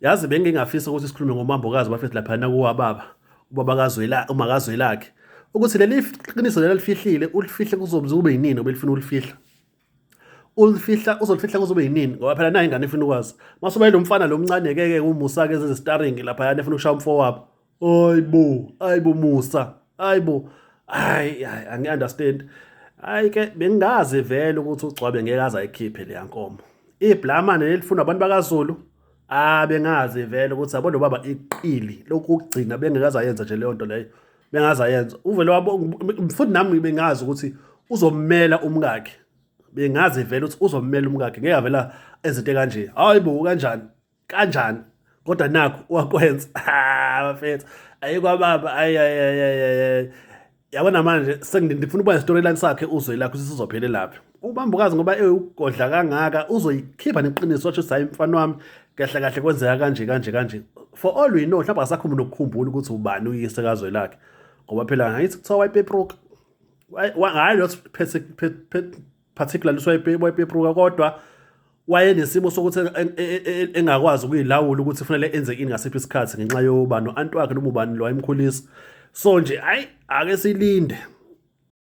Yazi bengingafisa ukuthi sikhulume ngomambokazi bafethu laphana kuwababa, ubaba kaZwela, uma kaZwelakhe. Ukuthi leli qiniso leli alifihlile, ulifihle kuzobe kube yinini obelifuna ulifihla. Ulifihla uzolifihla kuzobe yinini ngoba phela nayo ingane ifuna ukwazi. Mase lo mfana lo mncane ke ke uMusa ke zenze starring laphayana efuna ukushaya umfowabo. Hayibo, hayibo Musa, hayibo. Hayi, hayi angi-understand. Hayi ke bengingazi vele ukuthi uGcwabe ngeke aze ayikhiphe leya nkomo. Iblamane lelifuna abantu bakaZulu. Ah bengazi vele ukuthi yabo lo baba iqili lokugcina bengeke ayenza nje leyo nto leyo. Bengaze ayenza. Uvele wabo futhi nami bengazi ukuthi uzommela umkakhe. Bengazi vele ukuthi uzommela umkakhe ngeke avela ezinto kanje. Hayibo kanjani? Kanjani kodwa nakho wakwenza. Ha bafethu, ayikwababa, ayi ayi ayi, yabona manje sengifuna ukuba storyline sakhe uzwe lakho sizophelelaphi. Ubambukazi ngoba ewugodla kangaka uzoyikhipha neqiniso washo ukuthi hayi mfana wami kahle kahle kwenzeka kanje kanje kanje. For all we know mhlawumbe akasakhumbi nokukhumbula ukuthi ubani uyise kazwe lakhe, ngoba phela angithi kuthiwa wayepepruka, hhayi not particularly wayepepruka, kodwa wayenesimo sokuthi engakwazi ukuyilawula ukuthi kufanele enze ini ngasiphi isikhathi ngenxa yoba no-anti wakhe noma ubani lo wayemkhulisa. So nje hayi ake silinde.